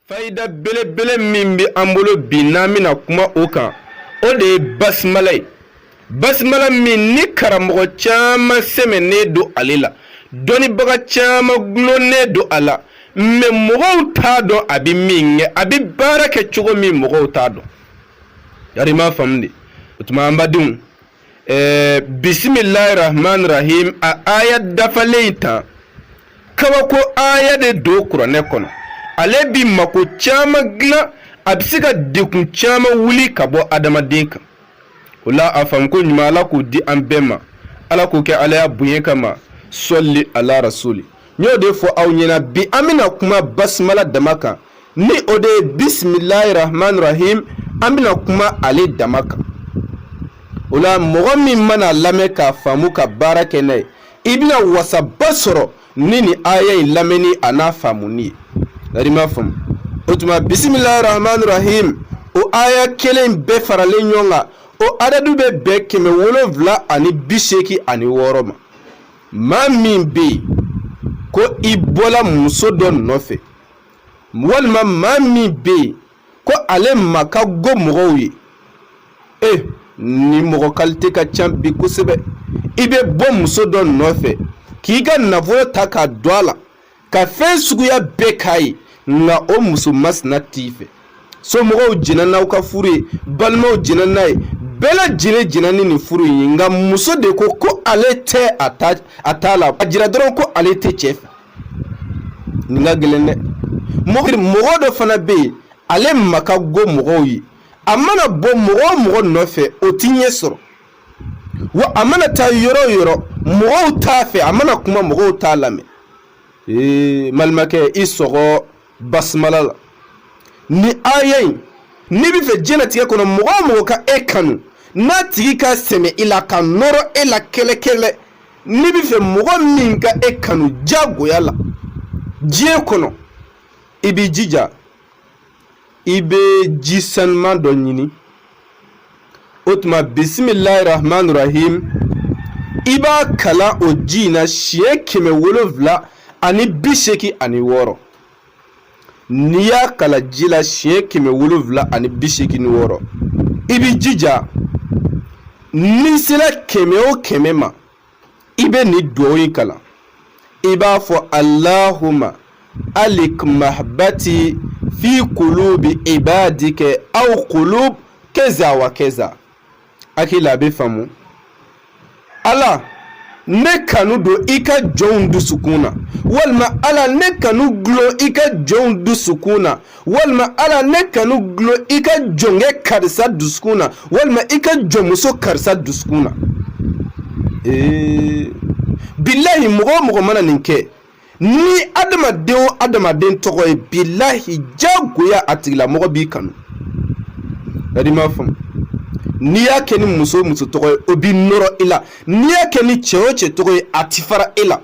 Fayida belebele min bɛ an bolo bi n'an bɛna kuma o kan, o de ye basimala ye. Basimala min ni karamɔgɔ caman sɛmɛnen don ale la, dɔnnibaga caman dulonnen don a la, mais mɔgɔw t'a dɔn a bɛ min kɛ, a bɛ baara kɛ cogo min mɔgɔw t'a dɔn. Yari m'a faamu de. O tuma an badenw, bisimilahi rahman rahim, a aya dafalen in tan, kabako aya de don kuranɛ kɔnɔ. Ale bi mako caman dilan, a bɛ se ka degun caman wuli ka bɔ adamaden kan. O la a faamuko ɲuman, Ala k'o di an bɛɛ ma, Ala k'o kɛ Ala ya bonya kama, sɔli ala rasuli. N y'o de fɔ aw ɲɛna bi, an bɛna kuma basimala dama kan, ni o de ye bisimilahi rahman rahim. An bɛna kuma ale dama kan. O la mɔgɔ min mana lamɛn k'a faamu ka baara kɛ n'a ye, i bɛna wasaba sɔrɔ ni nin aya in lamɛnni a n'a faamuni ye. Yari m'a faamu. O tuma bisimilahi rahman rahim, o aya kelen bɛɛ faralen ɲɔgɔn kan, o adadu bɛ bɛn 786 ma. Maa min bɛ yen ko i bɔla muso dɔ nɔfɛ, walima maa min bɛ yen ko ale ma ka go mɔgɔw ye, e ni mɔgɔ kalite ka ca bi kosɛbɛ. I bɛ bɔ muso dɔ nɔfɛ k'i ka nafolo ta k'a don a la, ka fɛn suguya bɛɛ k'a ye, nka o muso masina t'i fɛ. Somɔgɔw jɛnna n'aw ka furu ye, balimaw jɛnna n'a ye, bɛɛ lajɛlen jɛnna ni nin furu in ye, nka muso de ko ko ale tɛ a ta a t'a la. A jira dɔrɔn ko ale tɛ cɛ fɛ. Nin ka gɛlɛn dɛ. Mɔgɔ dɔ fana bɛ yen, ale ma ka go mɔgɔw ye. A mana bɔ mɔgɔ o mɔgɔ nɔfɛ, o ti ɲɛ sɔrɔ. Wa a mana taa yɔrɔ o yɔrɔ, mɔgɔw t'a fɛ. A mana kuma, mɔgɔw t'a lamɛn. Ee balimakɛ, i sɔgɔ basimala la ni aya in. N'i bɛ fɛ diɲɛlatigɛ kɔnɔ mɔgɔ o mɔgɔ ka e kanu, n'a tigi ka sɛmɛ i la, ka nɔrɔ e la kɛlɛkɛlɛ, n'i bɛ fɛ mɔgɔ min ka e kanu diyagoya la diɲɛ kɔnɔ, i b'i jija, i bɛ ji sanuman dɔ ɲini. O tuma bisimilahi rahman rahim, i b'a kalan o ji in na siɲɛ 786. N'i y'a kalan ji la siɲɛ 786, i b'i jija, n'i sera 100 o 100 ma, i bɛ nin dugawu in kalan. I b'a fɔ: alahuma alik mahabati fi kulubi ibadika aw kulub keza wa keza. Hakili la a bɛ faamu. Ala, ne kanu don i ka jɔnw dusukun na, walima Ala, ne kanu gulon i ka jɔnw dusukun na, walima Ala, ne kanu gulon i ka jɔnkɛ karisa dusukun na, walima i ka jɔnmuso karisa dusukun na. Ee bilahi, mɔgɔ o mɔgɔ mana nin kɛ ni adamaden o adamaden tɔgɔ ye, bilahi jagoya a tigilamɔgɔ b'i kanu. Yari m'a faamu. N'i y'a kɛ ni muso o muso tɔgɔ ye, o b'i nɔrɔ i la. N'i y'a kɛ ni cɛ o cɛ tɔgɔ ye, a ti fara e la.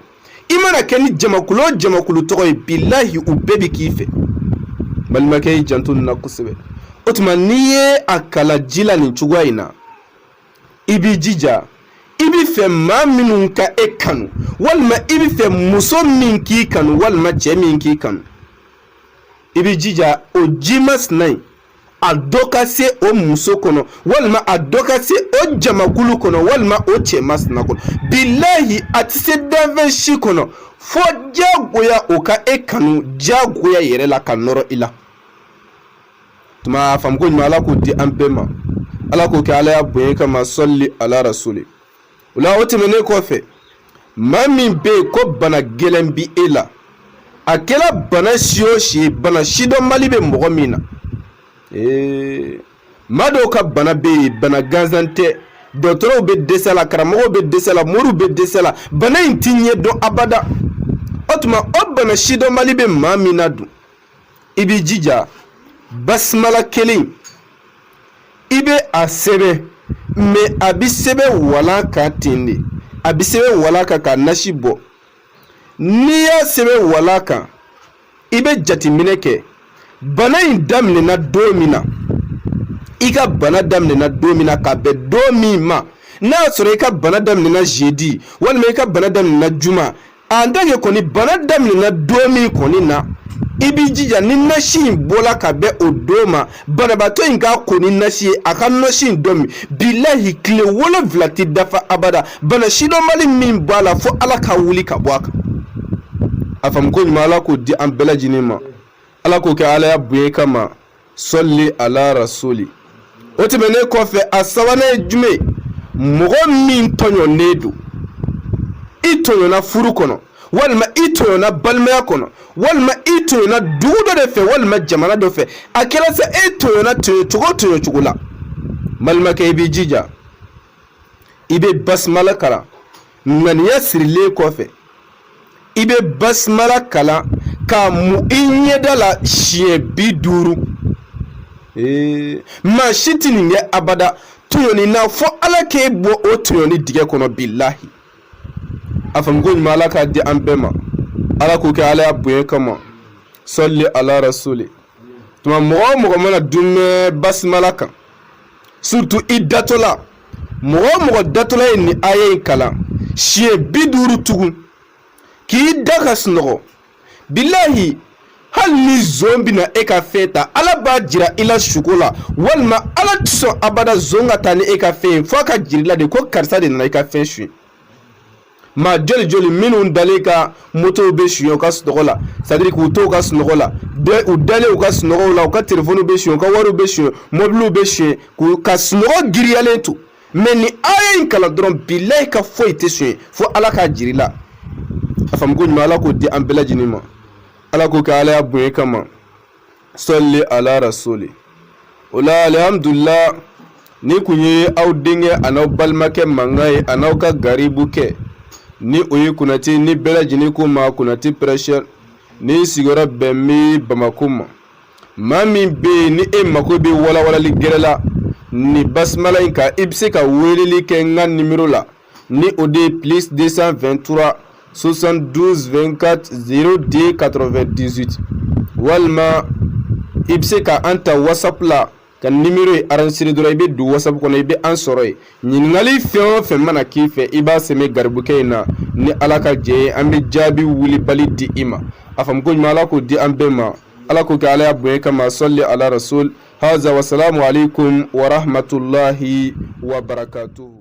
I mana kɛ ni jamakulu o jamakulu tɔgɔ ye, bilahi u bɛɛ bɛ k'i fɛ. Balimakɛ, y'i janto nin na kosɛbɛ. O tuma n'i ye a kalan ji la nin cogoya in na, i b'i jija, i bɛ fɛ maa minnu ka e kanu, walima i bɛ fɛ muso min k'i kanu, walima cɛ min k'i kanu, i b'i jija o ji masina in, a dɔ ka se o muso kɔnɔ, walima a dɔ ka se o jamakulu kɔnɔ, walima o cɛ masina kɔnɔ. Bilahi, a tɛ se danfɛn si kɔnɔ fo diyagoya o ka e kanu diyagoya yɛrɛ la, ka nɔrɔ i la. Tuma faamuko ɲuman, Ala k'o di an bɛɛ ma, Ala k'o kɛ Ala ya bonya kama, sɔli ala rasuli. O la, o tɛmɛnen kɔfɛ, maa min bɛ yen ko bana gɛlɛn bi e la, a kɛra bana si o si ye, bana sidɔnbali bɛ mɔgɔ min na, ee maa dɔw ka bana bɛ yen, bana gansan tɛ. Dɔgɔtɔrɔw bɛ dɛsɛ la, karamɔgɔw bɛ dɛsɛ la, moriw bɛ dɛsɛ la, bana in ti ɲɛ dɔn abada. O tuma o bana sidɔnbali bɛ maa min na dun, i b'i jija basimala kelen, i bɛ a sɛbɛn, mais a bɛ sɛbɛn walan kan ten de. A bɛ sɛbɛn walan kan ka nasi bɔ. N'i y'a sɛbɛn walan kan, i bɛ jateminɛ kɛ bana in daminɛna don min na, i ka bana daminɛna don min na ka bɛn don min ma. N'a y'a sɔrɔ i ka bana daminɛna jeudi, walima i ka bana daminɛna juma, en tant que kɔni bana daminɛna don min kɔni na, I b'i jija ni nasi in bɔla ka bɛn o don ma, banabaatɔ in k'a ko ni nasi ye, a ka nasi in dɔ min. Bilahi, tile 7 tɛ dafa abada, bana sidɔnbali min b'a la, fo Ala ka wuli ka bɔ a kan. A faamu ko ɲuman, Ala k'o di an bɛɛ lajɛlen ma. Ala k'o kɛ Ala ya bonya kama. Sɔli ala rasuli. O tɛmɛnen kɔfɛ, a sabanan ye jumɛn? Mɔgɔ min tɔɲɔnen don, i tɔɲɔna furu kɔnɔ, walima i tɔɲɔna balimaya kɔnɔ, walima i tɔɲɔna dugu dɔ de fɛ, walima jamana dɔ fɛ, a kɛra sa e tɔɲɔna tɔɲɔ cogo o tɔɲɔ cogo la, balimakɛ, i b'i jija, i bɛ basimala kalan ŋaniya sirilen kɔfɛ. I bɛ basimala kalan k'a mu i ɲɛda la siɲɛ 50. Ee, maa si tɛ nin kɛ abada tɔɲɔni na fo Ala k'e bɔ o tɔɲɔni dingɛ kɔnɔ. Bilahi, a faamu ko ɲuman, Ala k'a di an bɛɛ ma. Ala k'o kɛ Ala ya bonya kama. Sɔli ala rasuli. Tuma mɔgɔ o mɔgɔ mana dunmɛ basimala kan, surtout i datɔla, mɔgɔ o mɔgɔ datɔla ye nin aya in kalan siɲɛ 50 tugun k'i da ka sunɔgɔ, bilahi, hali ni zon bɛna e ka fɛn ta, Ala b'a jira i la suko la, walima Ala tɛ sɔn abada zon ka taa ni e ka fɛn ye fo a ka jira i la de ko karisa de nana i ka fɛn suɲɛ. Maa joli joli minnu dalen ka motow bɛ suɲɛ u ka sunɔgɔ la, c'est à dire k'u to u ka sunɔgɔ la, u dalen u ka sunɔgɔw la, u ka telefɔniw bɛ suɲɛ, u ka wariw bɛ suɲɛ, mɔbiliw bɛ suɲɛ, k'u ka sunɔgɔ giriyalen to. Mais nin aya in kalan dɔrɔn, bilahi, ka foyi tɛ suɲɛ fo Ala k'a jira i la. A faamu ko ɲuman, Ala k'o di an bɛɛ lajɛlen ma. Ala k'o kɛ Ala ya bonya kama. Sɔli ala rasuli. O la, alihamudulila, ni kun ye aw denkɛ an'aw balimakɛ mankan ye, an'aw ka garibukɛ, ni o ye Konate, ni bɛɛ lajɛlen ko ma Konate prêcheur, ni sigiyɔrɔ bɛn bɛ Bamakɔ ma. Maa min bɛ yen ni e mako bɛ walawalali gɛrɛ la ni basimala in kan, i bɛ se ka weleli kɛ n ka nimero la, ni o de ye plus 223 72 24 02 98, walima i bɛ se ka an ta WhatsApp la ka nimero ye enregistrer dɔrɔn, i bɛ don WhatsApp kɔnɔ, i bɛ an sɔrɔ yen. Ɲininkali fɛn o fɛn mana k'i fɛ, i b'a sɛmɛ garibukɛ in na. Ni Ala ka jɛ ye, an bɛ jaabi wulibali di i ma. A faamu ko ɲuman, Ala k'o di an bɛɛ ma. Ala k'o kɛ Ala ya bonya kama. Sɔli ala rasul. Haza, wasalamu alaikum warahmatullahi wabarakatuhu.